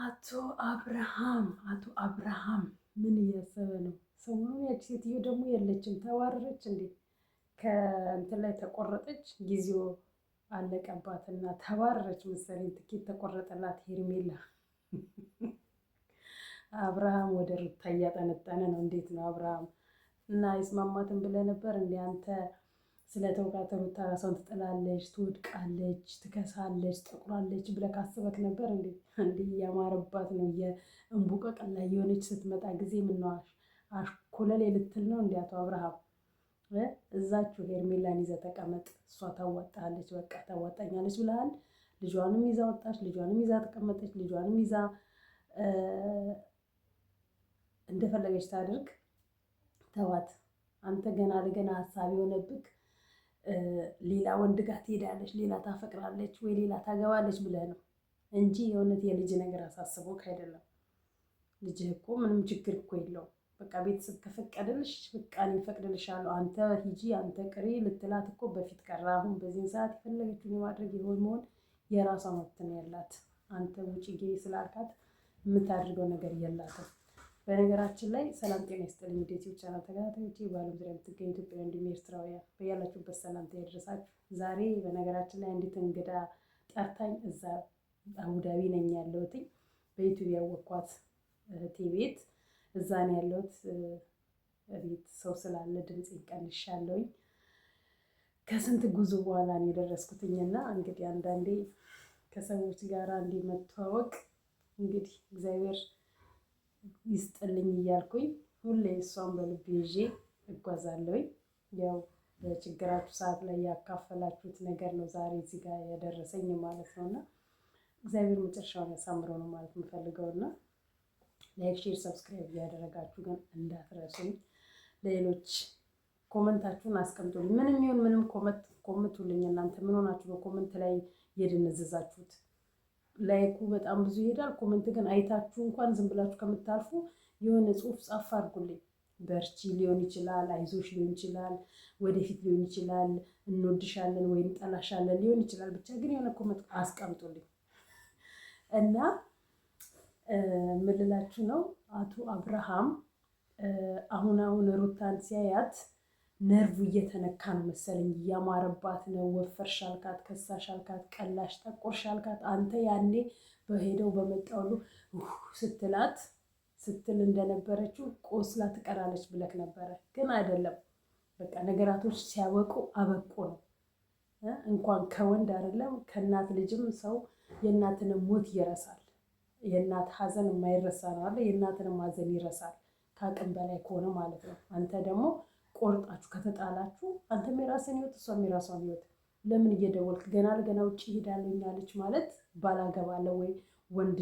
አቶ አብርሃም አቶ አብርሃም ምን እያሰበ ነው? ሰሞኑን ያቺ ሴትዮ ደግሞ የለችም፣ ተባረረች እንዴ? ከእንትን ላይ ተቆረጠች፣ ጊዜው አለቀባትና ተባረረች መሰለኝ። ትኬት ተቆረጠላት ሄርሜላ። አብርሃም ወደ ሩታ እያጠነጠነ ነው። እንዴት ነው አብርሃም እና አይስማማትም ብለህ ነበር እንዴ አንተ? ስለ ተውቃት ሩታ ራሷን ትጥላለች፣ ትወድቃለች፣ ትከሳለች፣ ጠቁራለች ብለህ ካስበክ ነበር እንዴ? እንዲህ እያማረባት ነው። የእንቡቀቅላ የሆነች ስትመጣ ጊዜ ምነው አሽኮለሌ ልትል ነው እንዲ? አቶ አብርሃም እዛችሁ ሄርሜላን ይዘህ ተቀመጥ፣ እሷ ታዋጣለች፣ በቃ ታዋጣኛለች ብለሃል። ልጇንም ይዛ ወጣች፣ ልጇንም ይዛ ተቀመጠች፣ ልጇንም ይዛ እንደፈለገች ታድርግ። ተዋት። አንተ ገና ለገና ሀሳብ የሆነብክ ሌላ ወንድ ጋር ትሄዳለች፣ ሌላ ታፈቅራለች ወይ ሌላ ታገባለች ብለህ ነው እንጂ የእውነት የልጅ ነገር አሳስቦክ አይደለም። ልጅህ እኮ ምንም ችግር እኮ የለውም። በቃ ቤተሰብ ከፈቀደልሽ በቃ እኔ እፈቅድልሻለሁ፣ አንተ ሂጂ፣ አንተ ቅሪ ልትላት እኮ በፊት ቀረ። አሁን በዚህን ሰዓት የፈለገችውን የማድረግ የሆን መሆን የራሷ መብት ነው ያላት። አንተ ውጭ ግቢ ስላልካት የምታደርገው ነገር የላትም። በነገራችን ላይ ሰላም ጤና ይስጥልኝ ውድ ዩቲዩብ ቻናል ተከታታዮቼ፣ በዓለም ዙሪያ የምትገኙ ኢትዮጵያውያን እንዲሁም ኤርትራውያን በያላችሁበት ሰላምታ ይድረሳችሁ። ዛሬ በነገራችን ላይ አንዲት እንግዳ ጠርታኝ እዛ አቡዳቢ ነኝ ያለሁትኝ በዩቲዩብ ያወቅኳት እህቴ ቤት እዛ ነው ያለሁት። ቤት ሰው ስላለ ድምፅ ቀንሻለሁኝ። ከስንት ጉዞ በኋላ ነው የደረስኩትኝና እንግዲህ አንዳንዴ ከሰዎች ጋር እንዲህ መተዋወቅ እንግዲህ እግዚአብሔር ይስጥልኝ እያልኩኝ ሁሌ እሷን በልብ ይዤ እጓዛለሁኝ። ያው በችግራችሁ ሰዓት ላይ ያካፈላችሁት ነገር ነው ዛሬ እዚህ ጋር ያደረሰኝ ማለት ነው እና እግዚአብሔር መጨረሻውን ያሳምረው ነው ማለት የምፈልገው እና like፣ share፣ subscribe እያደረጋችሁ ግን እንዳትረሱኝ። ለሌሎች comment ኣችሁን አስቀምጡልኝ። ምንም ይሁን ምንም comment ኮምቱልኝ። እናንተ ምን ሆናችሁ ነው comment ላይ የደነዘዛችሁት? like ኡ በጣም ብዙ ይሄዳል። comment ግን አይታችሁ እንኳን ዝም ብላችሁ ከምታልፉ የሆነ ጽሁፍ ጻፍ አድርጉልኝ። በርቺ ሊሆን ይችላል፣ አይዞሽ ሊሆን ይችላል፣ ወደፊት ሊሆን ይችላል፣ እንወድሻለን ወይም እንጠላሻለን ሊሆን ይችላል። ብቻ ግን የሆነ comment አስቀምጡልኝ እና ምልላችሁ ነው አቶ አብርሃም አሁን አሁን ሩታን ሲያያት ነርቭ እየተነካ ነው መሰለኝ። እያማረባት ነው። ወፈርሽ አልካት፣ ከሳሽ አልካት፣ ቀላሽ ጠቆርሽ አልካት። አንተ ያኔ በሄደው በመጣው ሁሉ ስትላት ስትል እንደነበረችው ቆስላ ትቀራለች ብለክ ነበረ፣ ግን አይደለም። በቃ ነገራቶች ሲያበቁ አበቁ ነው። እንኳን ከወንድ አይደለም ከእናት ልጅም ሰው የእናትንም ሞት ይረሳል። የእናት ሐዘን የማይረሳ ነው አለ። የእናትንም ሐዘን ይረሳል ከአቅም በላይ ከሆነ ማለት ነው። አንተ ደግሞ ቆርጣችሁ ከተጣላችሁ አንተም የራስን ህይወት እሷም የራሷን ህይወት። ለምን እየደወልክ ገና ለገና ውጭ እሄዳለሁ ያለች ማለት ባላገባለሁ ወይ ወንድ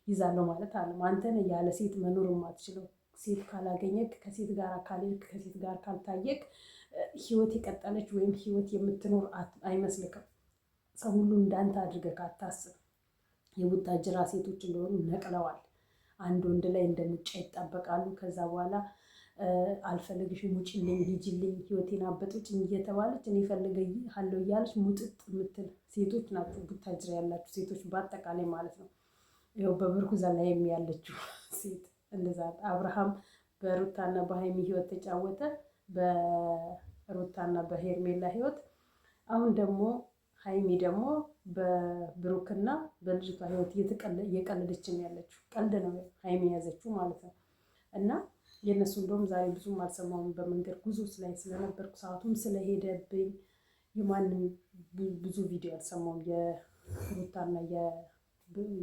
ይዛለሁ ማለት አለ። አንተን ያለ ሴት መኖር የማትችለው ሴት ካላገኘክ፣ ከሴት ጋር ካልሄድክ፣ ከሴት ጋር ካልታየክ ህይወት የቀጠለች ወይም ህይወት የምትኖር አይመስልክም። ሰው ሁሉ እንዳንተ አድርገህ ካታስብ የቡታጅራ ሴቶች እንደሆኑ ነቅለዋል። አንድ ወንድ ላይ እንደ ሙጫ ይጣበቃሉ። ከዛ በኋላ አልፈልግሽም፣ ውጭልኝ፣ ሂጂልኝ፣ ህይወቴን አበጥብጭኝ እየተባለች እኔ እፈልግሃለሁ እያለች ሙጥጥ የምትል ሴቶች ናቸው ቡታጅራ ያላችሁ ሴቶች በአጠቃላይ ማለት ነው። ይኸው በብርኩዛ ላይም ያለችው ሴት እንደዛ። አብርሃም በሩታና በሀይሚ ህይወት ተጫወተ፣ በሩታና በሄርሜላ ህይወት። አሁን ደግሞ ሀይሚ ደግሞ በብሩክና በልጅቷ ህይወት እየቀለደች ነው ያለችው። ቀልድ ነው ሀይሚ የያዘችው ማለት ነው እና የእነሱ እንደውም ዛሬ ብዙም አልሰማሁም። በመንገድ ጉዞ ላይ ስለነበርኩ ሰዓቱም ስለሄደብኝ የማንም ብዙ ቪዲዮ አልሰማሁም። የሩታና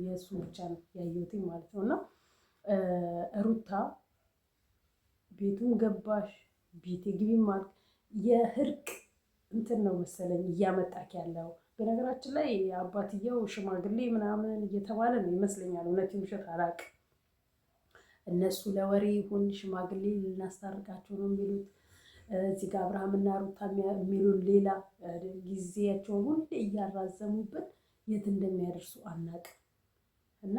የእሱ ብቻ ነው ያየሁትኝ ማለት ነው። እና ሩታ ቤቱም ገባሽ ቤቴ ግቢ ማለት የእርቅ እንትን ነው መሰለኝ እያመጣክ ያለው። በነገራችን ላይ አባትየው ሽማግሌ ምናምን እየተባለ ነው ይመስለኛል። እውነት ውሸት አላውቅም። እነሱ ለወሬ ይሁን ሽማግሌ ልናስታርቃቸው ነው የሚሉት። እዚህ ጋር አብርሃምና ሩታ የሚሉን ሌላ ጊዜያቸውን ሁሌ እያራዘሙብን የት እንደሚያደርሱ አናቅም። እና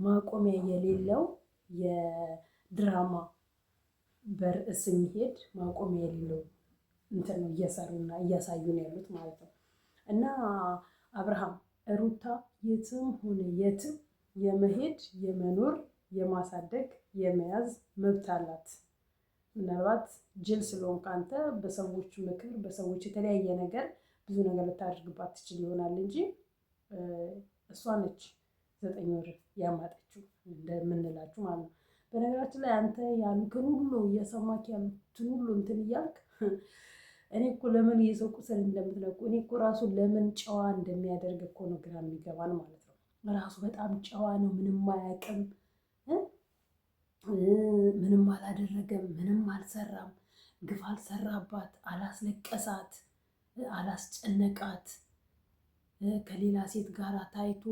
ማቆሚያ የሌለው የድራማ በርዕስ የሚሄድ ማቆሚያ የሌለው እንትን ነው እየሰሩና እያሳዩ ነው ያሉት ማለት ነው። እና አብርሃም ሩታ የትም ሆነ የትም የመሄድ፣ የመኖር፣ የማሳደግ፣ የመያዝ መብት አላት። ምናልባት ጅል ስለሆንክ አንተ በሰዎች ምክር፣ በሰዎች የተለያየ ነገር ብዙ ነገር ልታደርግባት ትችል ይሆናል እንጂ እሷ ነች 9 ወር ያማጠችው እንደምንላችሁ ማለት ነው። በነገራችን ላይ አንተ ያሉክን ሁሉ እየሰማክ ያሉትን ሁሉ እንትን እያልክ፣ እኔ እኮ ለምን የሰው ቁስል እንደምትለቁ፣ እኔ እኮ ራሱ ለምን ጨዋ እንደሚያደርግ እኮ ነው ግራ የሚገባን ማለት ነው። ራሱ በጣም ጨዋ ነው፣ ምንም አያውቅም፣ ምንም አላደረገም፣ ምንም አልሰራም፣ ግፍ አልሰራባት፣ አላስለቀሳት፣ አላስጨነቃት፣ ከሌላ ሴት ጋር ታይቶ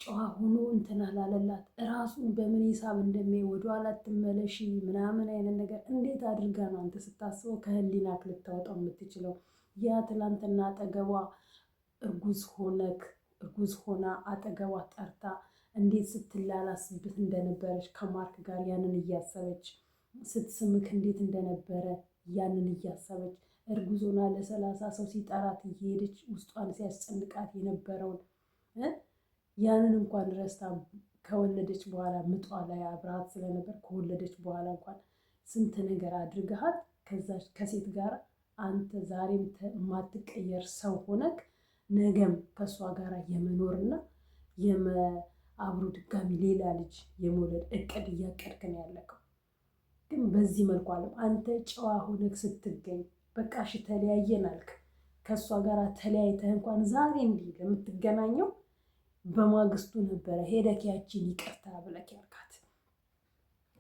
ጨዋ ሆኖ እንትን አላለላት። እራሱን በምን ሂሳብ እንደሚያይ፣ ወደኋላ ትመለሺ ምናምን አይነት ነገር እንዴት አድርጋ ነው አንተ ስታስበው ከህሊናክ ልታወጣው የምትችለው? ያ ትላንትና አጠገቧ እርጉዝ ሆነክ፣ እርጉዝ ሆና አጠገቧ ጠርታ እንዴት ስትላላስብት እንደነበረች ከማርክ ጋር ያንን እያሰበች፣ ስትስምክ እንዴት እንደነበረ ያንን እያሰበች፣ እርጉዝ ሆና ለ30 ሰው ሲጠራት እየሄደች ውስጧን ሲያስጨንቃት የነበረውን ያንን እንኳን ረስታ ከወለደች በኋላ ምጧ ላይ አብረሃት ስለነበር ከወለደች በኋላ እንኳን ስንት ነገር አድርገሃት ከዛ ከሴት ጋር አንተ ዛሬም የማትቀየር ሰው ሆነክ ነገም ከእሷ ጋር የመኖርና አብሮ ድጋሚ ሌላ ልጅ የመውለድ እቅድ እያቀድክ ነው ያለከው። ግን በዚህ መልኩ አለም አንተ ጨዋ ሆነክ ስትገኝ በቃ እሺ ተለያየን አልክ። ከእሷ ጋር ተለያይተህ እንኳን ዛሬ እንዲህ ለምትገናኘው በማግስቱ ነበረ ሄደክ ያቺን ይቅርታ ብለክ ያልካት።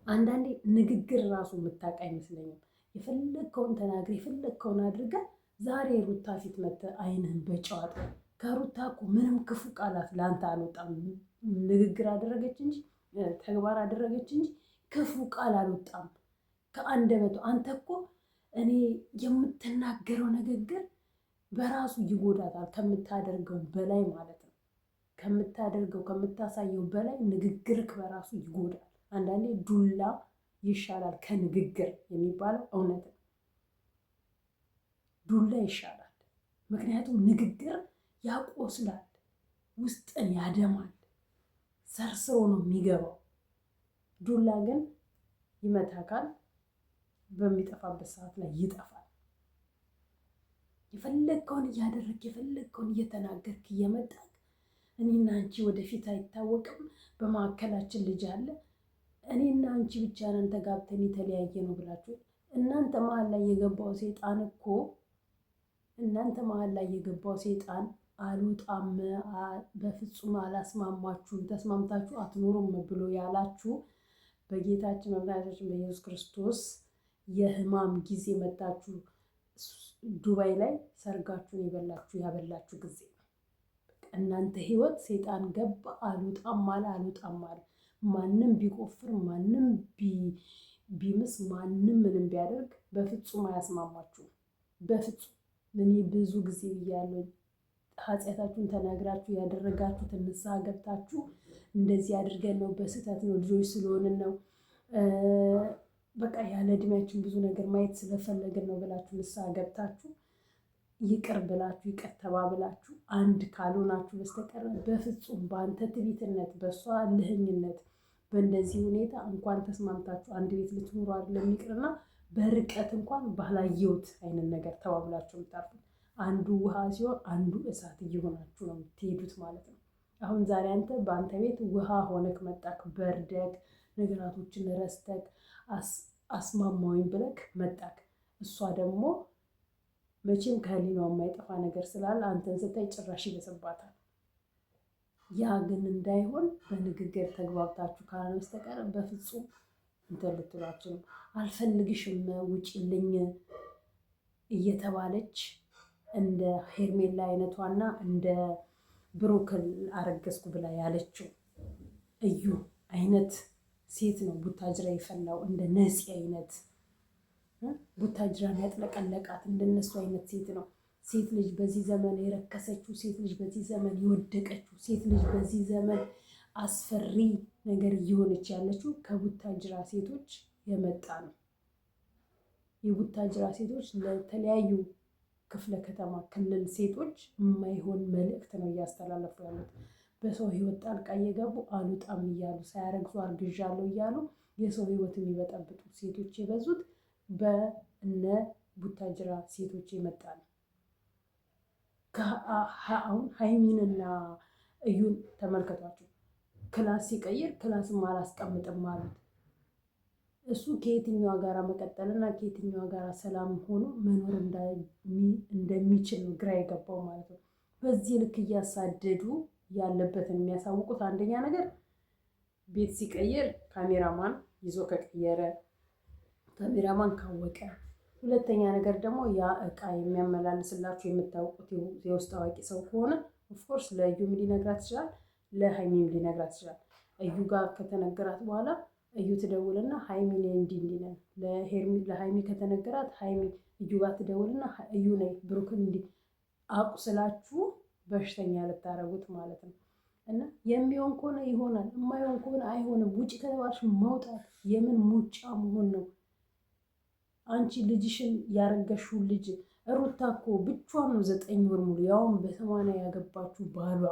አንዳንዴ ንግግር ራሱ የምታውቅ አይመስለኝም። የፈለግከውን ተናግረህ የፈለግከውን አድርገህ ዛሬ ሩታ ፊት መተህ አይንህን በጨው አጥበህ፣ ከሩታ እኮ ምንም ክፉ ቃላት ለአንተ አልወጣም። ንግግር አደረገች እንጂ፣ ተግባር አደረገች እንጂ ክፉ ቃል አልወጣም ከአንደበቱ። አንተ እኮ እኔ የምትናገረው ንግግር በራሱ ይጎዳታል ከምታደርገው በላይ ማለት ነው። ከምታደርገው፣ ከምታሳየው በላይ ንግግርክ በራሱ ይጎዳል። አንዳንዴ ዱላ ይሻላል ከንግግር የሚባለው እውነት ነው። ዱላ ይሻላል። ምክንያቱም ንግግር ያቆስላል፣ ውስጥን ያደማል፣ ሰርስሮ ነው የሚገባው። ዱላ ግን ይመታካል፣ በሚጠፋበት ሰዓት ላይ ይጠፋል። የፈለግከውን እያደረግክ፣ የፈለግከውን እየተናገርክ እየመጣክ እኔና አንቺ ወደፊት አይታወቅም፣ በመካከላችን ልጅ አለ፣ እኔና አንቺ ብቻ ነን ተጋብተን የተለያየ ነው ብላችሁ እናንተ መሀል ላይ የገባው ሴጣን እኮ፣ እናንተ መሀል ላይ የገባው ሴጣን አልወጣም፣ በፍጹም አላስማማችሁም፣ ተስማምታችሁ አትኖሩም ብሎ ያላችሁ በጌታችን መድኃኒታችን በኢየሱስ ክርስቶስ የህማም ጊዜ መጣችሁ ዱባይ ላይ ሰርጋችሁን የበላችሁ ያበላችሁ ጊዜ ነው። እናንተ ህይወት ሴጣን ገባ፣ አልወጣም አለ፣ አልወጣም አለ። ማንም ቢቆፍር፣ ማንም ቢምስ፣ ማንም ምንም ቢያደርግ በፍጹም አያስማማችሁም። በፍጹም። እኔ ብዙ ጊዜ ብያለሁ። ኃጢአታችሁን ተናግራችሁ፣ ያደረጋችሁትን ንስሐ ገብታችሁ፣ እንደዚህ አድርገን ነው፣ በስህተት ነው፣ ልጆች ስለሆንን ነው፣ በቃ ያለ እድሜያችን ብዙ ነገር ማየት ስለፈለግን ነው ብላችሁ ንስሐ ገብታችሁ፣ ይቅር ብላችሁ፣ ይቅር ተባብላችሁ አንድ ካልሆናችሁ በስተቀር በፍጹም በአንተ ትዕቢትነት፣ በእሷ እልህኝነት፣ በእንደዚህ ሁኔታ እንኳን ተስማምታችሁ አንድ ቤት ልትኖሩ አይደለም ይቅርና በርቀት እንኳን ባላየሁት አይነት ነገር ተባብላችሁ የምታርፉት አንዱ ውሃ ሲሆን አንዱ እሳት እየሆናችሁ ነው የምትሄዱት ማለት ነው። አሁን ዛሬ አንተ በአንተ ቤት ውሃ ሆነክ መጣክ፣ በርደክ፣ ነገራቶችን ረስተክ፣ አስማማኝ ብለክ መጣክ። እሷ ደግሞ መቼም ከህሊናዋ የማይጠፋ ነገር ስላለ አንተን ስታይ ጭራሽ ይበስባታል። ያ ግን እንዳይሆን በንግግር ተግባብታችሁ ካልሆነ በስተቀር በፍጹም እንትን ልትሉ አትችሉም። አልፈልግሽም፣ ውጪልኝ እየተባለች እንደ ሄርሜላ አይነቷና እንደ ብሩክል አረገዝኩ ብላ ያለችው እዩ አይነት ሴት ነው ቡታጅራ የፈላው። እንደ ነፂ አይነት ቡታጅራን ያጥለቀለቃት እንደነሱ አይነት ሴት ነው። ሴት ልጅ በዚህ ዘመን የረከሰችው፣ ሴት ልጅ በዚህ ዘመን የወደቀችው፣ ሴት ልጅ በዚህ ዘመን አስፈሪ ነገር እየሆነች ያለችው ከቡታጅራ ሴቶች የመጣ ነው። የቡታጅራ ሴቶች ለተለያዩ ክፍለ ከተማ ክልል ሴቶች የማይሆን መልእክት ነው እያስተላለፉ ያሉት። በሰው ህይወት ጣልቃ እየገቡ አልወጣም እያሉ፣ ሳያረግዙ አርግዣለሁ እያሉ የሰው ህይወት የሚበጠብጡ ሴቶች የበዙት በእነ ቡታጅራ ሴቶች የመጣ ነው። አሁን ሀይሚንና እዩን ተመልከቷቸው። Class ሲቀይር class ም አላስቀምጥም አሉት። እሱ ከየትኛዋ ጋራ መቀጠልና ከየትኛዋ ጋራ ሰላም ሆኖ መኖር እንደሚችል ነው ግራ የገባው ማለት ነው። በዚህ ልክ እያሳደዱ ያለበትን የሚያሳውቁት አንደኛ ነገር ቤት ሲቀይር ካሜራማን ይዞ ከቀየረ፣ ካሜራማን ካወቀ፣ ሁለተኛ ነገር ደግሞ ያ እቃ የሚያመላልስላችሁ የምታውቁት የውስጥ አዋቂ ሰው ከሆነ of course ለእዩም ሊነግራት ይችላል፣ ለሀይሚም ሊነግራት ይችላል። እዩ ጋር ከተነገራት በኋላ እዩ ትደውልና ሀይሚ ነይ እንዲህ እንዲህ ነን። ለሀይሚ ከተነገራት ሀይሚ እዩ ጋር ትደውልና እዩ ነይ ብሩክን እንዲህ አቁስላችሁ በሽተኛ ልታረጉት ማለት ነው። እና የሚሆን ከሆነ ይሆናል፣ የማይሆን ከሆነ አይሆንም። ውጭ ከተባልሽ መውጣት የምን ሙጫ መሆን ነው? አንቺ ልጅሽን ያረገሽው ልጅ ሩታ እኮ ብቻዋን ነው 9 ወር ሙሉ፣ ያውም በ80 ያገባችው ባሏ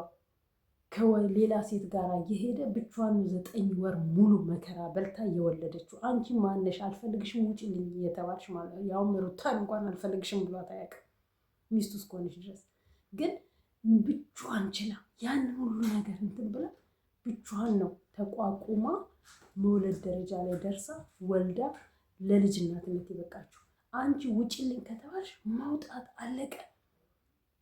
ከሌላ ሴት ጋር እየሄደ ብቻዋን ነው 9 ወር ሙሉ መከራ በልታ እየወለደችው። አንቺ ማነሽ? አልፈልግሽም ውጭልኝ እየተባልሽ ማለት ነው። ያውም ሩታን እንኳን አልፈልግሽም ብሏት አያውቅም ሚስቱ እስከሆነች ድረስ። ግን ብቻዋን ችላ ያንን ሁሉ ነገር እንትን ብላ ብቻዋን ነው ተቋቁማ መውለድ ደረጃ ላይ ደርሳ ወልዳ ለልጅ እናትነት የበቃችው። አንቺ ውጭልኝ ከተባልሽ መውጣት፣ አለቀ።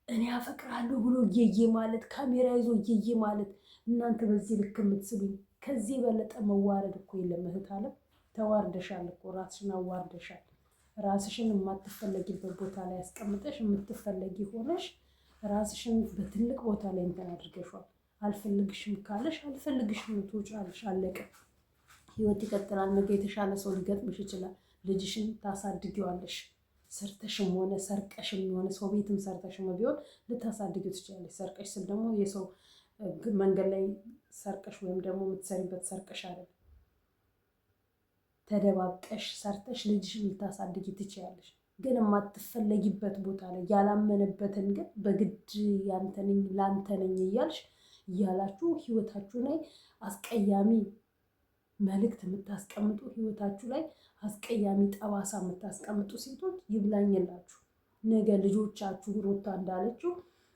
እኔ አፈቅራለሁ ብሎ እየየ ማለት፣ ካሜራ ይዞ እየየ ማለት፣ እናንተ በዚህ ልክ የምትስሉኝ፣ ከዚህ የበለጠ መዋረድ እኮ የለም። እህት አለም ተዋርደሻል እኮ፣ ራስሽን አዋርደሻል። ራስሽን የማትፈለጊበት ቦታ ላይ ያስቀምጠሽ የምትፈለጊ ሆነሽ ራስሽን በትልቅ ቦታ ላይ እንትን አድርገሻል። አልፈልግሽም ካለሽ አልፈልግሽም፣ ትውጫለሽ። አለቀ። ህይወት ይቀጥላል። ነገ የተሻለ ሰው ሊገጥምሽ ይችላል። ልጅሽን ታሳድጊዋለሽ። ሰርተሽም ሆነ ሰርቀሽም ሆነ ሰው ቤትም ሰርተሽም ቢሆን ልታሳድጊው ትችላለሽ። ሰርቀሽ ስል ደግሞ የሰው መንገድ ላይ ሰርቀሽ ወይም ደግሞ የምትሰሪበት ሰርቀሽ አይደለም። ተደባብቀሽ ሰርተሽ ልጅሽን ልታሳድጊ ትችላለሽ። ግን የማትፈለጊበት ቦታ ላይ ያላመነበትን ግን በግድ ያንተነኝ ላንተነኝ እያልሽ እያላችሁ ህይወታችሁ ላይ አስቀያሚ መልእክት የምታስቀምጡ፣ ህይወታችሁ ላይ አስቀያሚ ጠባሳ የምታስቀምጡ ሴቶች ይብላኝላችሁ። ነገ ልጆቻችሁ ሩታ እንዳለችው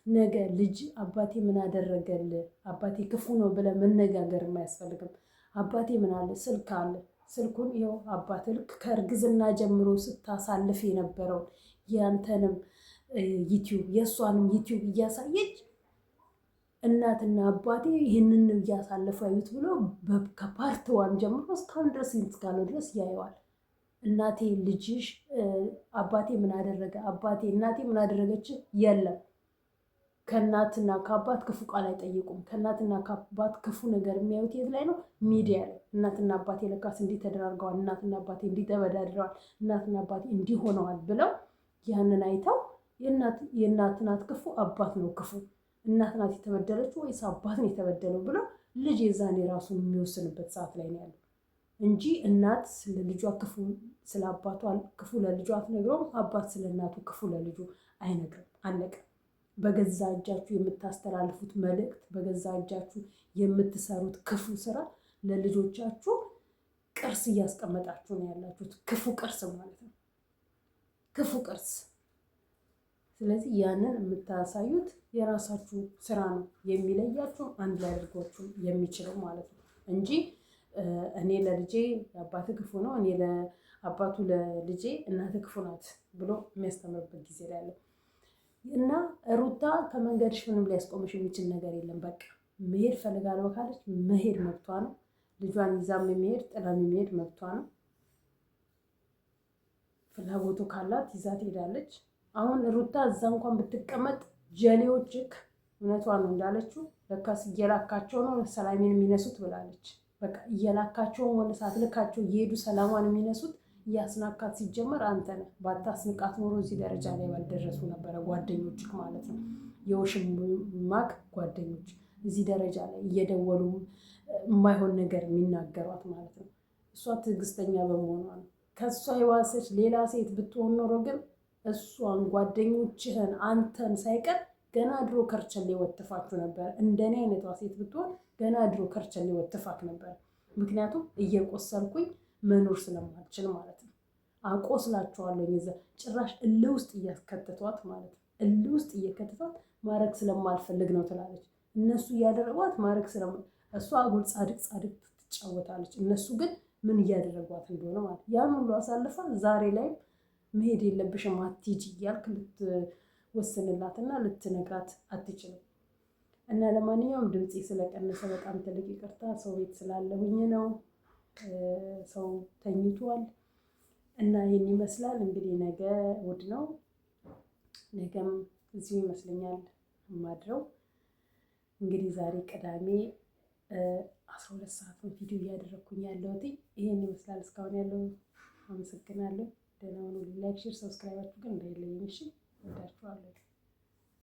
ነገ ልጅ አባቴ ምን አደረገል፣ አባቴ ክፉ ነው ብለህ መነጋገር አያስፈልግም። አባቴ ምን አለ፣ ስልክ አለ። ስልኩን ይኸው አባት ልክ ከእርግዝና ጀምሮ ስታሳልፍ የነበረውን ያንተንም ዩቲዩብ የእሷንም ዩቲዩብ እያሳየች እናትና አባቴ ይህንን እያሳለፉ ያዩት ብሎ ከ part one ጀምሮ እስካሁን ድረስ እስካለው ድረስ ያየዋል። እናቴ ልጅሽ አባቴ ምን አደረገ፣ አባቴ እናቴ ምን አደረገች? የለም፣ ከእናትና ከአባት ክፉ ቃል አይጠይቁም። ከእናትና ከአባት ክፉ ነገር የሚያዩት የት ላይ ነው? ሚዲያ ላይ። እናትና አባቴ ለካስ እንዲህ ተደራርገዋል፣ እናትና አባቴ እንዲህ ተበዳድረዋል፣ እናትና አባቴ እንዲህ ሆነዋል ብለው ያንን አይተው የእናት ናት ክፉ፣ አባት ነው ክፉ፣ እናት ናት የተበደለችው ወይስ አባት ነው የተበደለው ብለው ልጅ የዛኔ ራሱን የሚወስንበት ሰዓት ላይ ነው ያለው እንጂ እናት ስለ ልጇ ክፉ ስለ አባቷ ክፉ ለልጇ አትነግረውም። አባት ስለ እናቱ ክፉ ለልጁ አይነግርም። አለቀ። በገዛ እጃችሁ የምታስተላልፉት መልእክት፣ በገዛ እጃችሁ የምትሰሩት ክፉ ስራ ለልጆቻችሁ ቅርስ እያስቀመጣችሁ ነው ያላችሁት። ክፉ ቅርስ ማለት ነው። ክፉ ቅርስ። ስለዚህ ያንን የምታሳዩት የራሳችሁ ስራ ነው የሚለያችሁ፣ አንድ ላይ አድርጓችሁ የሚችለው ማለት ነው እንጂ እኔ ለልጄ አባት ክፉ ነው፣ እኔ ለአባቱ ለልጄ እናት ክፉ ናት ብሎ የሚያስተምርበት ጊዜ ላይ ያለው። እና ሩታ ከመንገድሽ ምንም ሊያስቆምሽ የሚችል ነገር የለም። በቃ መሄድ ፈልጋለሁ ካለች መሄድ መብቷ ነው። ልጇን ይዛም የሚሄድ ጥላም የሚሄድ መብቷ ነው። ፍላጎቱ ካላት ይዛ ትሄዳለች። አሁን ሩታ እዛ እንኳን ብትቀመጥ ጀሌዎች እውነቷ ነው እንዳለችው ለካስ እየላካቸው ነው ሰላሜን የሚነሱት ብላለች። በቃ እየላካቸውን ሆነ ሳትልካቸው እየሄዱ ሰላሟን የሚነሱት እያስናካት ሲጀመር አንተ ነህ። ባታስንቃት ኖሮ እዚህ ደረጃ ላይ ባልደረሱ ነበረ ጓደኞች ማለት ነው። የውሽማክ ጓደኞች እዚህ ደረጃ ላይ እየደወሉ የማይሆን ነገር የሚናገሯት ማለት ነው። እሷ ትዕግስተኛ በመሆኗ ነው። ከእሷ የዋሰች ሌላ ሴት ብትሆን ኖሮ ግን እሷን፣ ጓደኞችህን፣ አንተን ሳይቀር ገደል ገና ድሮ ከርቸሌ ወትፋችሁ ነበር። እንደኔ አይነቷ ሴት ብትሆን ገና ድሮ ከርቸሌ ወትፋክ ነበር። ምክንያቱም እየቆሰልኩኝ መኖር ስለማልችል ማለት ነው። አቆስላችኋለሁ። እዛ ጭራሽ እልህ ውስጥ እያስከተቷት ማለት ነው። እልህ ውስጥ እየከተቷት ማድረግ ስለማልፈልግ ነው ትላለች። እነሱ እያደረጓት ማድረግ ስለማ እሷ አጉል ጻድቅ ጻድቅ ትጫወታለች። እነሱ ግን ምን እያደረጓት እንደሆነ ማለት ያን ሁሉ አሳልፋ ዛሬ ላይ መሄድ የለብሽም አትሂጂ እያልክ ልትወስንላትና ልትነግራት አትችልም። እና ለማንኛውም ድምፄ ስለቀነሰ በጣም ትልቅ ይቅርታ። ሰው ቤት ስላለሁኝ ነው። ሰው ተኝቷል እና ይህን ይመስላል እንግዲህ። ነገ እሑድ ነው። ነገም እዚሁ ይመስለኛል የማድረው። እንግዲህ ዛሬ ቅዳሜ 12 ሰዓት ነው ቪዲዮ እያደረግኩኝ ያለሁት። ይህን ይመስላል እስካሁን ያለው። አመሰግናለሁ። ደህና ሁኑ። Like፣ share፣ subscribe ኣችሁ ግን እንዳይለየኝ እሺ። እወዳችኋለሁ።